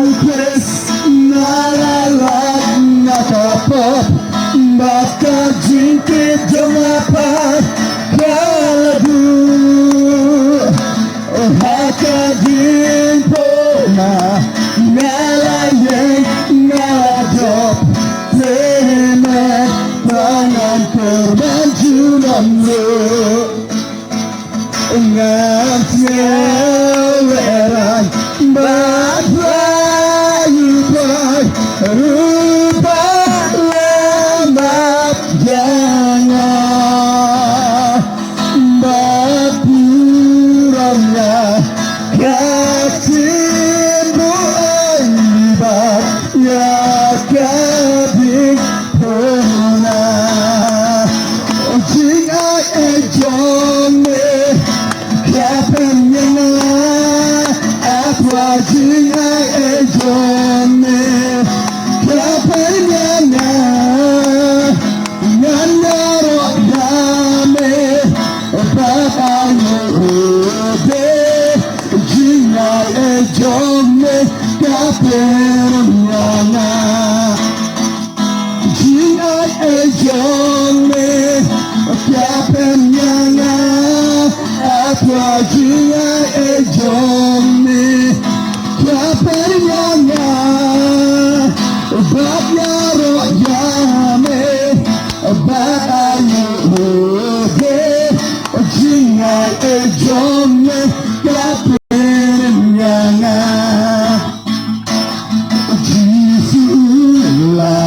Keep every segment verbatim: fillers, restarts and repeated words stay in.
Khrist, nga la lait na ka pop bad ka jingkit jong nga pat ka la duh. Ha ka jingpyrkhat nga la ïeng, nga la jop, te mynta ngan kyrmen junom ruh. Ngan sngew lehraiñ bad ba ïohi ruh ba la map ïa nga. Bad burom ïa ka ktien buaid bad ïa ka jingpyrkhat. Jingaiei jong me ka pynïaid ïa nga, A Trai, jingaiei jong me ka pynïaid ïa nga. Ngan ïaroh ïa me bad aiu ruh de, jingaiei jong me ka pynïaid ïa nga. Jingaiei jong me ka pynïaid ïa nga, A Trai, jingaiei jong me ka pynïaid ïa nga. Bad ïaroh ïa me bad aiu ruh de, jingaiei jong me ka pynïaid ïa nga. Jisu la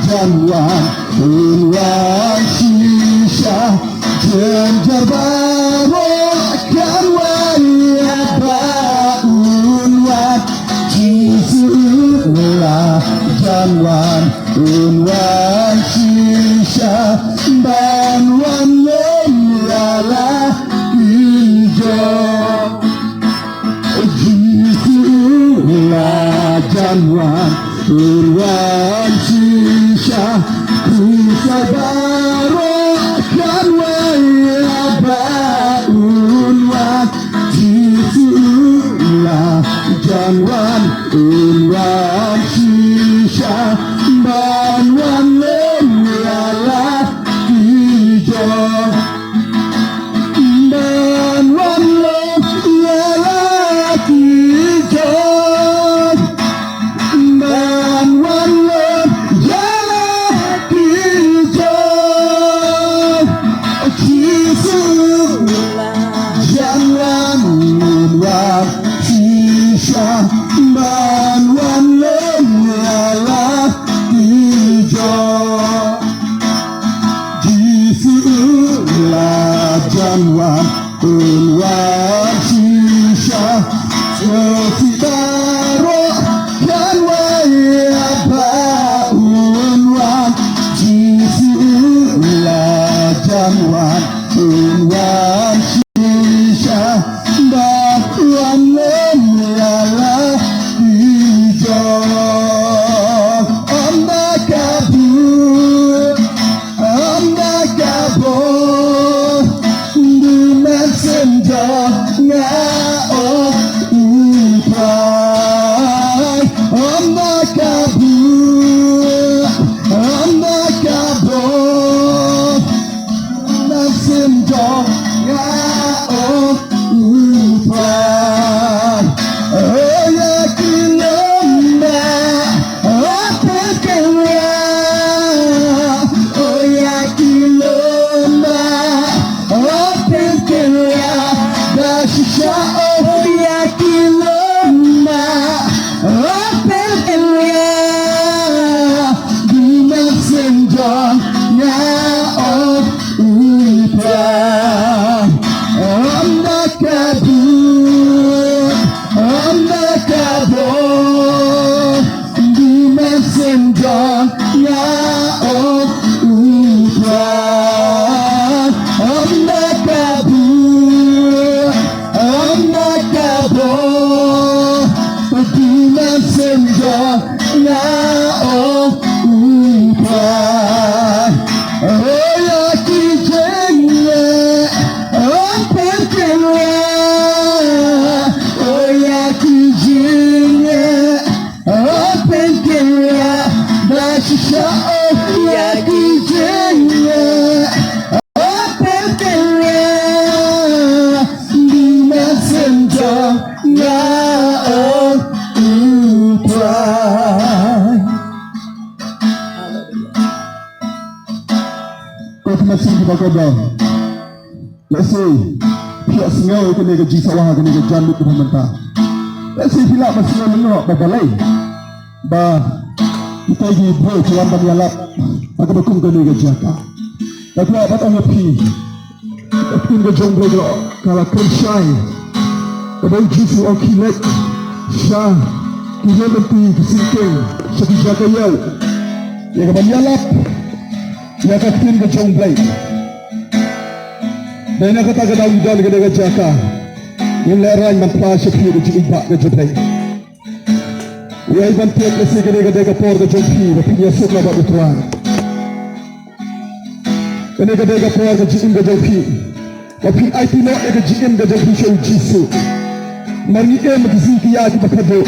jan wan, un wan shisha, jynjar baroh kan wan, ïa ba un wan. Jisu la jan wan, un wan shisha, ban wan lem ïa la ki jong. Jisu la jan wan, un wan shisha, khristïan baroh kan wan ïa ba un wan. Jisu la jan wan, un wan shisha, ban wan lem ïa la ki jong. Ban wan lem ïa la ki jong. Ban wan lem ïa la ki jong. Jisu la jan wan, un wan shisha, ban wan lem ïa la ki jong. Jisu la jan wan, un wan shisha, khristïan baroh kan wan ïa ba un wan. Jisu la jan wan, un wan shisha, ban wan lem ïa la ki jong. Ym da ka bor, ym da ka bor, du mynsiem jong nga, oh, U Trai. Ym da ka bor, ym da ka bor, mynsiem jong nga, oh, U Trai. Oh, ïa ki lum ba, oh, pynkylla. Oh, ïa ki lum ba, oh, pynkylla. Ba shisha, oh, ïa ki lum ba, oh, pynkylla. Du mynsiem jong nga, oh, U Trai. Ym da ka bor, ym da ka bor, du mynsiem jong nga, oh, U Trai. Ym da ka bor, ym da ka bor, du mynsiem jong nga, oh, U Trai. Oh, ïa ki jingeh, oh, pynkylla. Oh, ïa ki jingeh, Sha ïa ki jingeh, ap kynja di messenger nga ong u Trai. Ko khmat sngewbha ko don. Lehse phi ïohsngew ïa kane ka jingsawa ha kane ka janmiet kaba mynta. Lehse phi lah ban sngew lyngngoh ba balei ba kita ki briew ki wan ban ïalap ha kaba kum kane ka jaka. Nga kwah ban ong ïa phi, ka ktien ka jong U Blei ka la kren shai. Kaba U Jisu u ong khie leit sha ki hynmen ki syngkien, sha ki jaka ïew, ïa kaban ïalap ïa ka ktien ka jong U Blei. Dei na kata ka daw ngi don ha kane ka jaka. Ngin lehraiñ ban phla sha phi ka jingïeit ka jong U Blei. Ïa, ban tip lehse kane ka dei ka por ka jong phi ba phin ïasuk noh bad U Trai. Kane ka dei ka por ka jingim ka jong phi ba phin aiti noh ïa ka jingim ka jong phi sha U Jisu. Namar ngi im ha ki sngi ki ïa kiba khadduh.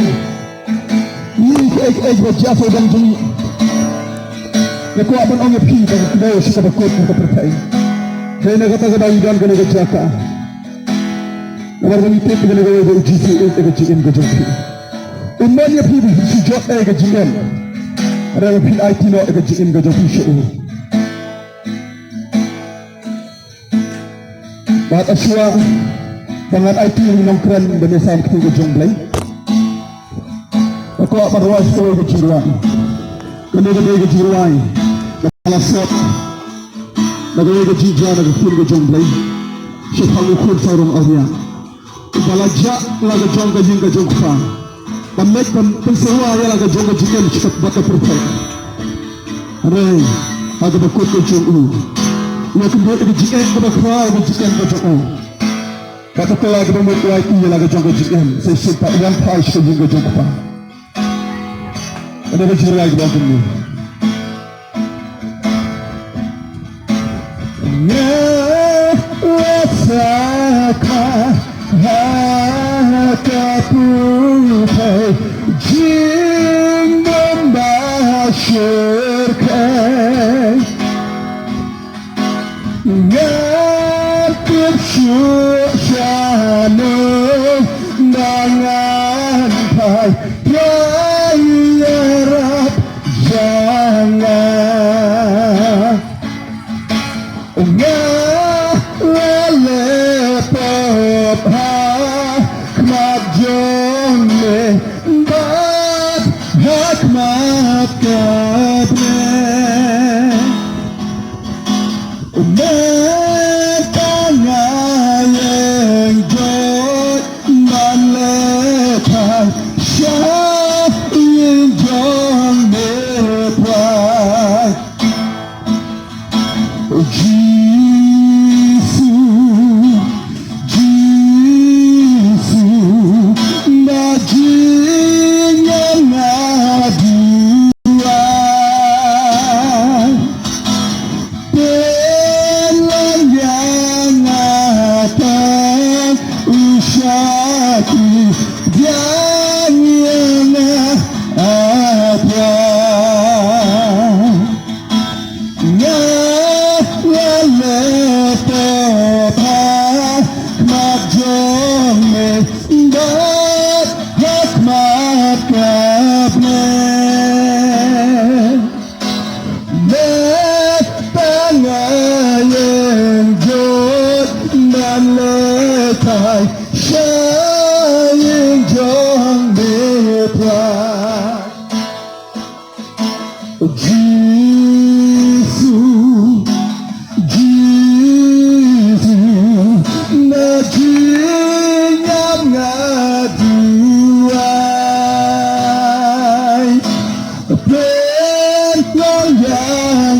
Ngi ïeit ïeit ba jia sawdong jong ngi. Nga kwah ban ong ïa phi ba ngi kdew sha kaba kut ka pyrthei. Dei na kata ka daw ngi don ha kane ka jaka. Namar ba ngi tip ïa kane kawei ba U Jisu u ïeit ïa ka jingim ka jong phi. U mon ïa phi ba phin shu jot ïa ka jingim. Hynrei ba phin aiti noh ïa ka jingim ka jong phi sha u. Bad ha shuwa ba ngan aiti ïa u nongkren ban ïasam ktien ka jong U Blei, nga kwah ban rwai sa kawei ka jingrwai. Kane ka dei ka jingrwai kaba la sot na kawei ka jingjia na ka ktien ka jong U Blei shaphang u khun sawdong awria uba la jah la ka jong ka ïing ka jong u kpa ban leit ban pynsawa ïa la ka jong ka jingim shaphang ka pyrthei. Hynrei ha kaba kut ka jong u, u ïakynduh ïa ka jingeh kaba khraw ka jingim ka jong u. Kata ka la kaba mut u aiti ïa la ka jong ka jingim sa shisien pat u wan phai sha ka ïing ka jong u kpa. Kane ka jingrwai kaba kumne. Nga la sakha ha ka pyrthei jingbym shyrkhei. Nga tip shuh shano ba ngan phai, Trai ïarap ïa nga. Nga la leh pop ha khmat jong me bad ha khmat ka bneng. Mynta nga ïeng jot ban leh than sha ïing jong me Trai. Jisu, Jisu, ba jingïam nga duwai. Pynlong ïa nga tang u shakri, pdiang ïa nga, ah Trai. Nga la leh pop ha khmat jong me bad ha khmat ka bneng. Mynta nga ïeng jot ban leh than sha ïing jong me Trai. Jisu, Jisu, na jingïam nga duwai. Pynlong ïa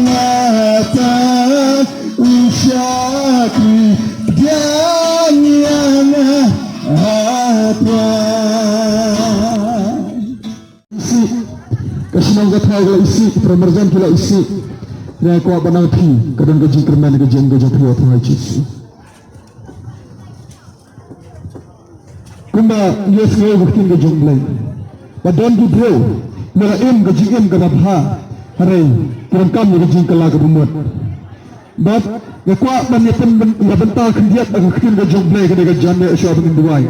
nga tang u shakri, pdiang ïa nga, ah Trai. Isih, ka shnong ka thaw ka la isih, ki para marjan ki la isih. Nga kwah ban ong ïa phi, ka don ka jingkyrmen ka jong, ka jong phi, ah Trai Jisu. Kumba ngi ïohsngew ka ktien ka jong U Blei, ba don ki briew ba la im ka jingim kaba bha, Hynrei ki donkam ïa ka jingkylla kaba mut. Bad nga kwah ban ïa pyn, ban ïa bynta khyndiat ïa ka ktien ka jong U Blei, ka dei ka jingmut shuwa ban ngin duwai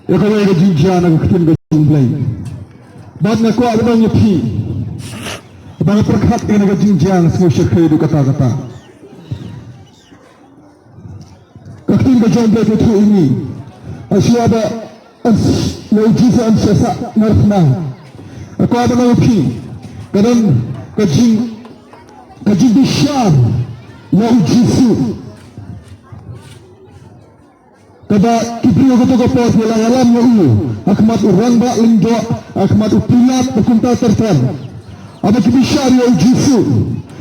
ïa kawei ka jingjia na ka ktien ka jong U Blei. Bad nga kwah ban ong ïa phi ba nga pyrkhat ïa ka jingjia, nga sngew shyrkhei haduh katta katta. Ka ktien ka jong U Blei ka ïathuh ïa ngi, shuwa ba u Jisu un shah sah narphna, ka kwah ban ong ïa phi, ka don ka jing, ka jingbishar ïa u Jisu. Kaba ki briew ha kato ka por ki la ïalam ïa u ha khmat u rangbah lyngdoh, ha khmat u Pilat bad kumta ter ter. Haba ki bishar ïa u Jisu,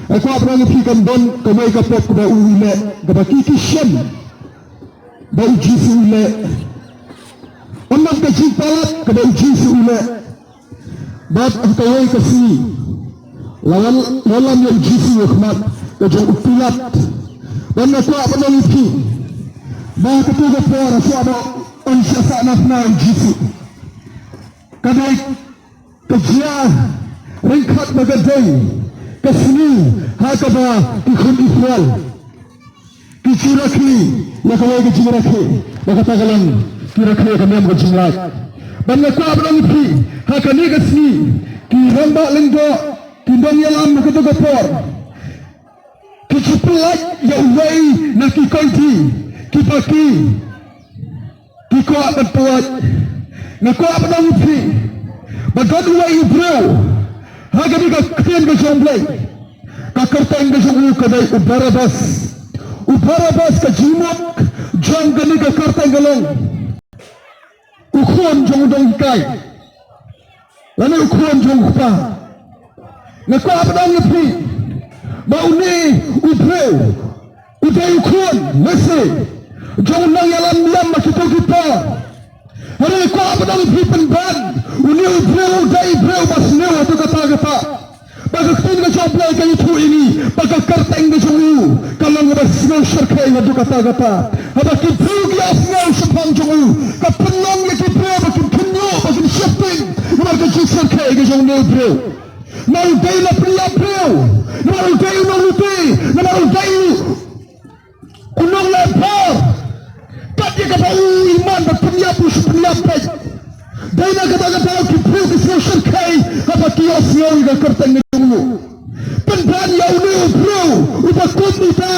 nga kwah ban ong ïa phi, kan don kawei ka pop kaba u leh, kaba ki ki shem ba u Jisu u leh. Ym don ka jingpalat kaba u Jisu u leh. Bad ha kawei ka sngi la wan, la wan ïa u Jisu ha khmat ka jong u Pilat. Bad nga kwah ban ong ïa phi ba ha kato ka por, shuwa ba un shah sah narphna u Jisu, ka dei ka jia ryngkat bad ka dei ka sngi ha kaba ki khun Israel ki ju rakhe ïa kawei ka jingrakhe, ba kata ka long ki rakhe ïa ka niam ka jinglait. Bad nga kwah ban ong ïa phi, ha kane ka sngi ki rangbah lyngdoh, ki nongïalam ha kato ka por, ki ju pyllait ïa uwei na ki koiti kiba ki, ki kwah ban pyllait. Nga kwah ban ong ïa phi ba don uwei u briew ha kane ka ktien ka jong U Blei, ka kyrteng ka jong u ka dei u Barabas. U Barabas, ka jingmut jong kane ka kyrteng ka long u khun jong u nonghikai, lane u khun jong u kpa. Nga kwah ban ong ïa phi ba une u briew u dei u khun lehse jong u nongïalam niam ha kito ki por. Hynrei nga kwah ban ong ïa phi, pynban, une u briew u dei u briew ba sniew haduh katta katta. Ba ka ktien ka jong U Blei ka ïathuh ïa ngi ba ka kyrteng ka jong u ka long kaba sniew shyrkhei haduh katta katta. Haba ki briew ki ïohsngew shaphang jong u, ka pynlong ïa ki briew ba kin khynñiuh, ba kin sheptieng namar ka jingshyrkhei ka jong une u briew. Namar u dei u nongpynïap briew, namar u dei u nonglute, namar u dei u u nongleh bor. Kat ïa kaba u iman ba pynïap u shu pynïap beit. Dei na kata ka daw ki briew ki sniew shyrkhei haba ki ïohsngew ïa ka kyrteng ka jong u. Pynban, ïa une u briew uba kum uta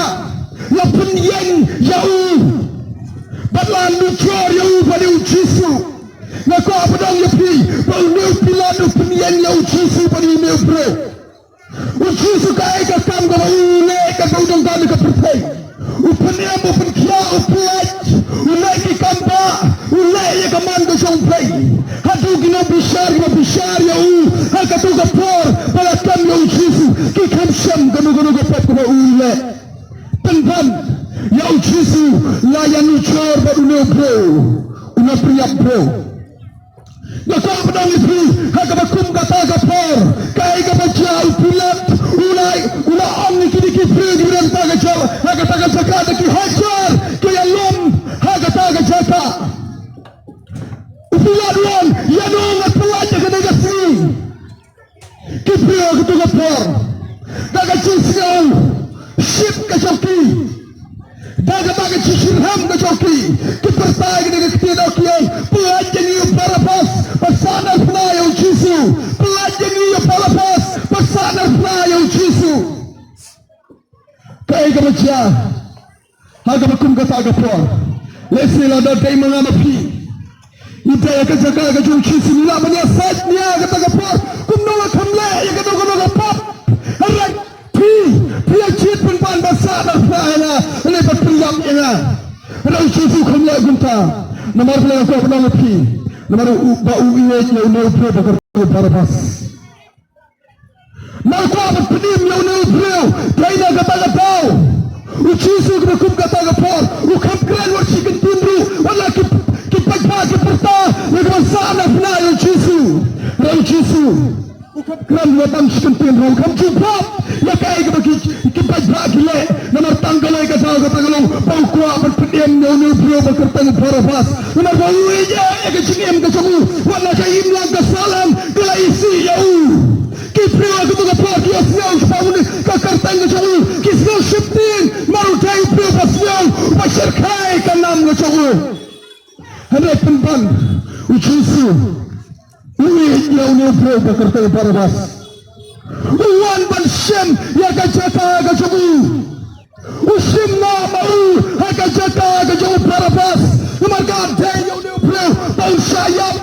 la pynïeng ïa u bad la nujor ïa u ba dei u Jisu. Nga kwah ban ong ïa phi ba une u Pilat u pynïeng ïa u Jisu ba dei une u briew. U Jisu kaei ka kam kaba u leh katba u don ha kane ka pyrthei? U pynim, u pynkhiah, u pyllait, u leh ki kam bah, u leh ïa ka man ka jong U Blei. Haduh ki nongbishar kiba bishar ïa u ha kato ka por ba la kem ïa u Jisu, ki khlem shem kano kano ka pop kaba u leh. Pynban, ïa u Jisu la ïanujor bad une u briew, u nongpynïap briew. Nga kwah ban ong ïa phi, ha kaba kum kata ka por, kaei kaba jia? U Pilat u la, u la ong ïa kine ki briew kiba don ha kata ka jaka, ha kata ka jaka da ki hajar ki ïalum ha kata ka jaka. U Pilat u ong, ïano ngan pyllait ha kane ka sngi? Ki briew ha kato ka por, da ka jingsngewshit ka jong ki, da kata ka jingshitrhem ka jong ki, ki pyrta ïa kane ka ktien, ki ong, pyllait ïa ngi ïa u Barabas bad sah narphna ïa u Jisu. Pyllait ïa ngi ïa u Barabas bad sah narphna ïa u Jisu. Kaei kaba jia ha kaba kum kata ka por? Lehse lada dei ma nga ma phi, ngi dei ha ka jaka ka jong u Jisu, ngi lah ban ïasaid nia ha kata ka por, kumno nga khlem leh ïa kano kano ka pop? Hynrei phi, phi ïa jied pynban ban sah narphna ïa nga, lane ban pynïap ïa nga. Hynrei u Jisu u khlem leh kumta. Namar balei nga kwah ban ong ïa phi? Namar u, ba u ïeit ïa une u briew ba kyrteng u Barabas. Nga kwah ban pynim ïa une u briew, dei na kata ka daw u Jisu kaba kum kata ka por u khlem kren wat shi kyntien ruh, wat la ki, ki paidbah ki pyrta ïa kaba sah narphna ïa u Jisu. Hynrei u Jisu u khlem kren wat tang shi kyntien ruh, u khlem jubab ïa kaei kaba ki, ki paidbah ki leh. Namar tang kawei ka daw kata ka long ba u kwah ban pynim ïa une u briew ba kyrteng u Barabas. Namar ba u ïeit ïa ka jingim ka jong u, wat la ka imlang ka sahlang ka la isih ïa u. Ki briew ha kato sheptieng, namar u dei u briew ba sniew, ba shyrkhei ka nam ka jong u. Hynrei pynban u Jisu u ïeit ïa une u briew ba kyrteng u Barabbas. U wan ban shim ïa ka jaka ka jong u. U shim noh ma u ha ka jaka ka jong u Barabbas. Namar ka dei ïa une u briew ba un shah ïap.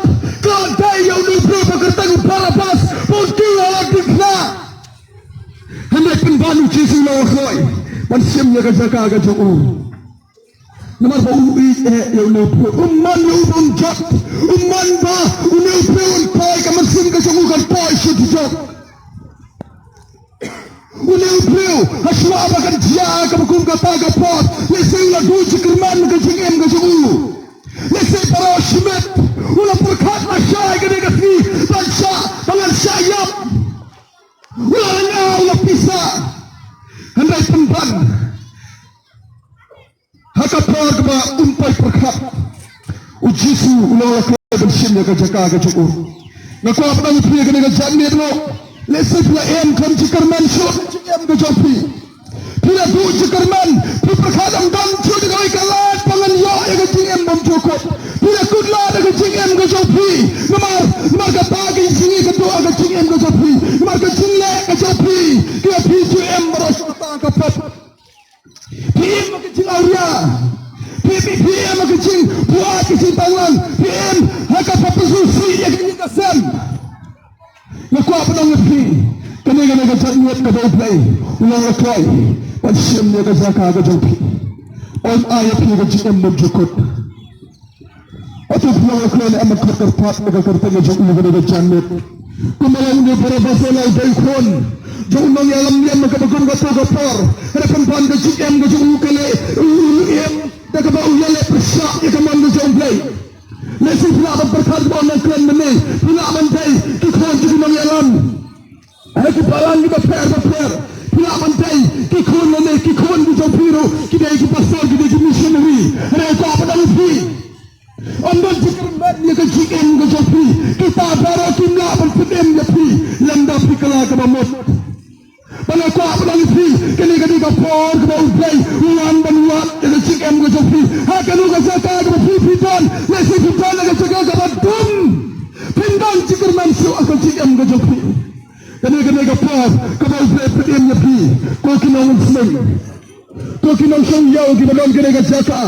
Ka dei ïa une u briew ba kyrteng u Barabbas ba un kiew ha la diengphna. Hynrei pynban u Jisu u la kloi ban shim ïa ka jaka ka jong u. Namar ba u ïeit eh ïa une u briew. U mon ïa u ba un jot. U mon ba une u briew un poi, ka mynsiem ka jong u kan poi sha u jot. Une u briew, ha shuwa ba kan jia kaba kum kata ka por, lehse u la duh jingkyrmen ka jingim ka jong u. Lehse baroh shi miet u la pyrkhat lashai kane ka sngi ban shah, ba ngan shah ïap. U la lynga, u la pisa. Hynrei pynban ha ka por kaba um poi pyrkhat, u Jisu u la kloi ban shim ïa ka jaka ka jong u. Nga kwah ban ong ïa phi kane ka janmiet ruh, lehse phi la em khlem jingkyrmen shuh ka jingim ka jong phi. Phi la duh jingkyrmen, phi pyrkhat ym don shuh da kawei ka lad ba ngan ïoh ïa ka jingim bymjukut. Phi la kut lad ïa ka jingim ka jong phi. Namar, namar kata ka jingim ka duh ïa ka jingim ka jong phi. Namar ka jingleh ka jong phi, ka ïa phi ju em baroh shuh kata ka pop. Phi im ha ka jingawria. Phi, phi, phi im ha ka jingbuaid ka jingtanglang. Phi im ha kaba pynsuhsih ïa ka ïing ka sem. Nga kwah ban ong ïa phi, kane, kane ka janmiet kaba U Blei u la kloi ban shim ïa ka jaka ka jong phi. Um ai ïa phi ka jingim bymjukut. Hato phi la kloi ne em ban khot kyrpad ïa ka kyrteng ka jong u kane ka janmiet? Kumba la une u Barabbas u la dei u khun jong u nongïalam niam kaba kum kato ka por. Hynrei pynban ka jingim ka jong u ka leh, u, u im da kaba u ïaleh pyrshah ïa ka mon ka jong U Blei. Lehse phi lah ban pyrkhat kaba u nongkren mynne, phi lah ban dei ki khun jong u nongïalam ha ki balang kiba pher bapher. Phi lah ban dei ki khun lane ki khun ki jong phi ruh ki dei ki pastor, ki dei ki missionary. Hynrei nga kwah ban ong ïa phi, ym don jingkyrmen ïa ka jingim ka jong phi. Kita baroh kim lah ban pynim ïa phi lymda phi kylla kaba mut. Bad nga kwah ban ong ïa phi, kane ka dei ka por kaba U Blei u wan ban wad ïa ka jingim ka jong phi. Ha kano ka jaka kaba phi, phi don, lehse phi don ha ka jaka kaba dum. Phim don jingkyrmen shuh ha ka jingim ka jong phi. Kane, kane ka por kaba U Blei u pynim ïa phi. Ko ki nongïaseng, ko ki nongshong ïew kiba don kane ka jaka,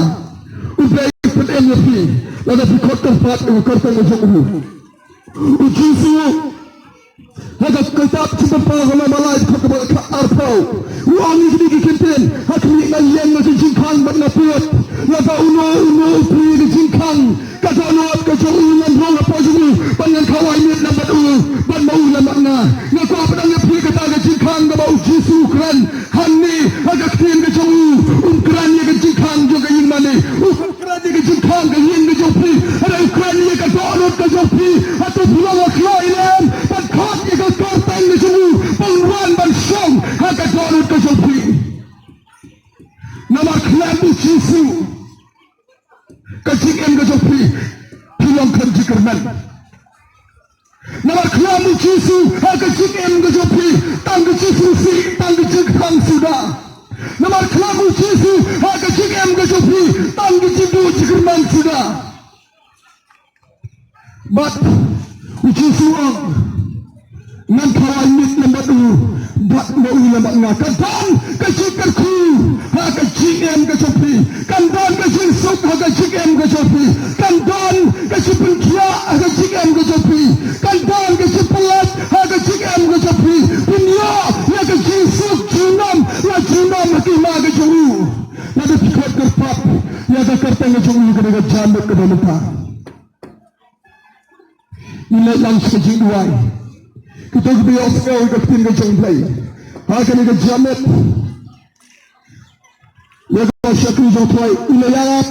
U Blei u pynim ïa phi lada phi khot kyrpad ïa ka kyrteng ka jong u. U Jisu ha ka kitab Jingpynpaw ha Malai dkhot kaba arphew, u ong ïa kine ki kyntien: Ha khmih nga ïeng ha ka jingkhang bad nga pud. Lada uno uno u plie ïa ka jingkhang, ka dohnud ka jong u ngan rung hapoh jong u bad ngan khawai miet lem bad u, bad ma u lem bad nga. Nga kwah ban ong ïa phi, kata ka jingkhang kaba u Jisu u kren hangne ha ka ktien ka jong u, um kren ïa ka jingkhang jong ka ïingmane. U kren ïa ka jingkhang ka ïing ka jong phi, hynrei u kren ïa ka dohnud ka jong phi. Hato phi la kloi ne em ban khot ïa ka kyrteng ka jong u ba un wan ban shong ha ka dohnud ka jong phi? Namar khlem u Jisu, ka jingim ka jong phi, phi long khlem jingkyrmen. Namar khlem u Jisu ha ka jingim ka jong phi, tang ka jingsngewsih, tang ka jingkhang suda. Namar khlem u Jisu ha ka jingim ka jong phi, tang ka jingduh jingkyrmen suda. Bad u Jisu u ong, ngan khawai miet lem bad u, bad ma u lem bad nga. Ka don ka jingkyrkhu ha ka jingim ka jong phi. Kan don ka jingsuk ha ka jingim ka jong phi. Kan don ka jingpynkhiah ha ka jingim ka jong phi. Kan don ka jingpyllait ha ka jingim ka jong phi. Pynïoh ïa ka jingsuk junom la junom ha ka hima ka jong u. Lada phi khot kyrpad ïa ka kyrteng ka jong u ha kane ka janmiet kaba mynta. Ngi leit lang sha ka jingduwai. Kito kiba ïohsngew ïa ka ktien ka jong U Blei ha kane ka janmiet, ïa ka shakri jong U Trai, ngi la ïarap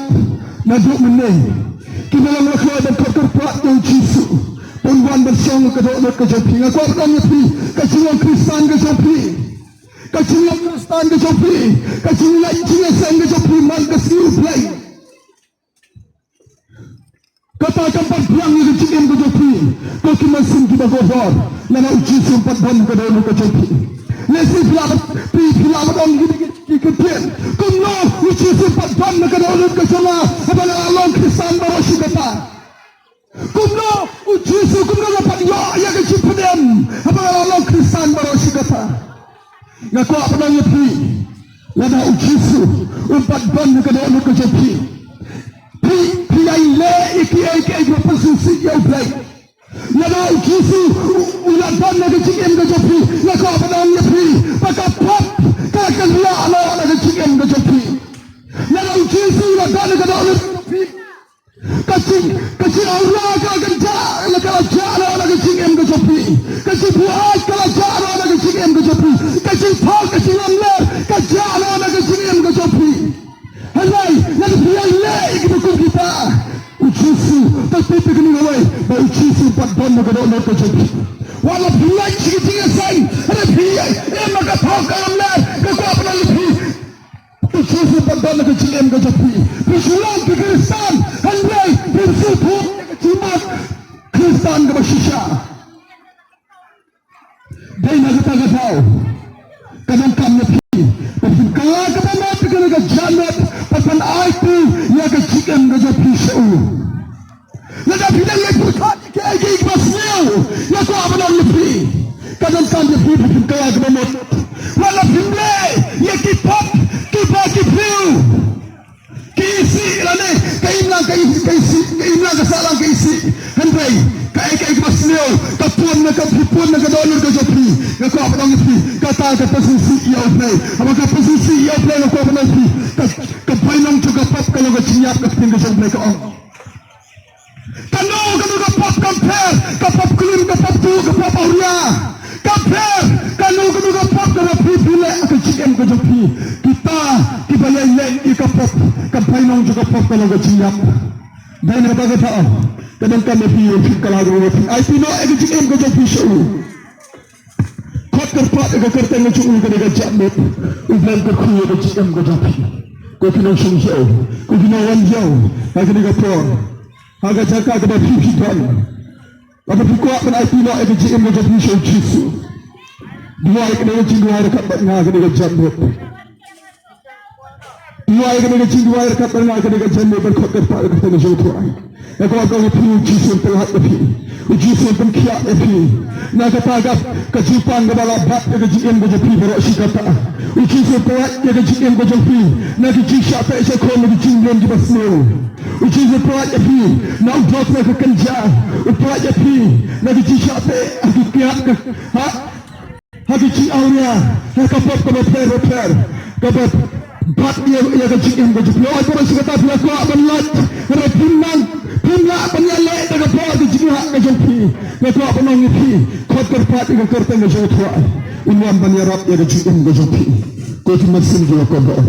naduh mynne. Kiba la kloi ban khot kyrpad ïa u Jisu ba un wan ban shong ha ka dohnud ka jong phi, nga kwah ban ong ïa phi, ka jinglong Khristan ka jong phi, ka jinglong Khristan ka jong phi, ka jinglong jingïaseng ka jong phi man ka sngi U Blei. Kata kam pat biang ïa ka jingim ka jong phi. Ko ki mynsiem kiba kordor, lada u Jisu um pat don ha ka dohnud ka jong phi. Lehse phi lah ban, phi, phi lah ban ong ïa ki, ki, ki ktien. Kumno u Jisu u pat don na ka dohnud ka jong nga haba nga la long Khristan baroh shi katta? Kumno u Jisu, kumno nga pat ïoh ïa ka jingpynim haba nga la long Khristan baroh shi katta? Nga kwah ban ong ïa phi, lada u Jisu um pat don na ka dohnud ka jong phi, phi, phi ïai leh ïa kiei kiei kiba pynsngewsih ïa U Blei. Lada u Jisu u, u la don na ka jingim ka jong phi, nga kwah ban ong ïa phi ba ka pop ka la kynriah noh na ka jingim ka jong phi. Lada u Jisu u la don na ka dohnud ka jong phi, ka jing, ka jingawria ka la kynjah, ka la jah noh na ka jingim ka jong phi. Ka jingbuaid ka la jah noh na ka jingim ka jong phi. Ka jingthok, ka jinglamler ka jah noh na ka jingim ka jong phi. Hynrei lada phi ïai leh ïa kiba kum kita, u Jisu, to tip ïa kane kawei, ba u Jisu um pat don na ka dohnud ka jong phi. Wat la phi leit sha ki jingïaseng, hynrei phi im ha ka thok ka lamler, nga kwah ban ong ïa phi, u Jisu um pat don na ka jingim ka jong phi. Phi shu long ki Khristan, hynrei phim sngewthuh ïa ka jingmut Khristan kaba shisha. Dei na kata ka daw, ka donkam ïa phi ba phin kylla kaba mut ïa kane ka janmiet, bad ban aiti ïa ka jingim ka jong phi sha u. Lada phi dang leit pyrkhat ïa kiei kiei kiba sniew, nga kwah ban ong ïa phi, ka donkam ïa phi ba phin kylla kaba mut. Wat la phim leh ïa ki pop kiba ki briew ki isih lane ka imlang ka isih, ka isih, ka imlang ka sahlang ka isih. Hynrei kaei kaei kaba sniew ka pun na ka, phi pun na ka dohnud ka jong phi, nga kwah ban ong ïa phi, kata ka pynsngewsih ïa U Blei. Haba ka pynsngewsih ïa U Blei, nga kwah ban ong ïa phi, ka, ka bainong jong ka pop ka long ka jingïap, ka ktien ka jong U Blei ka ong. Kano kano ka pop kam pher, ka pop klim, ka pop tuh, ka pop awria. Kam pher, kano kano ka pop kaba phi phi leh ha ka jingim ka jong phi. Kita kiba ïai leh ïa ka pop, ka bainong jong ka pop ka long ka jingïap. Dei na kata ka daw, ka donkam ïa phi ba phin kylla kaba mut, phin aiti noh ïa ka jingim ka jong phi sha u. Khot kyrpad ïa ka kyrteng ka jong u ha kane ka janmiet. U Blei un kyrkhu ïa ka jingim ka jong phi. Ko ki nongshong ïew, ko ki nongwan ïew, ha kane ka por, ha ka jaka kaba phi phi don, haba phi kwah ban aiti noh ïa ka jingim ka jong phi sha u Jisu, duwai ïa kane ka jingduwai ryngkat bad nga ha kane ka janmiet. Duwai ïa kane ka jingduwai ryngkat bad nga ha kane ka janmiet, ban khot kyrpad ïa ka kyrteng jong u Trai. Nga kwah ban ong ïa phi, u Jisu un pynlait ïa phi. U Jisu un pynkhiah ïa phi na kata ka, ka jingpang kaba la bat ïa ka jingim ka jong phi baroh shi katta. U Jisu un pynlait ïa ka jingim ka jong phi na ki jingshah teh shah khun, na ki jingmlien kiba sniew. U Jisu un pynlait ïa phi na u dok na ka kynja. Un pynlait ïa phi na ki jingshah teh ha ki kiad, ka, ha ha ki jingawria, ha ka pop kaba pher bapher kaba bat ïa, ïa ka jingim ka jong phi. Hooid, baroh shi katta phi la kwah ban lait, hynrei phim nang, phim lah ban ïaleh da ka por ka jingïaleh ka jong phi. Nga kwah ban ong ïa phi, khot kyrpad ïa ka kyrteng ka jong u Trai, un wan ban ïarap ïa ka jingim ka jong phi. Ko ki mynsiem kiba kordor,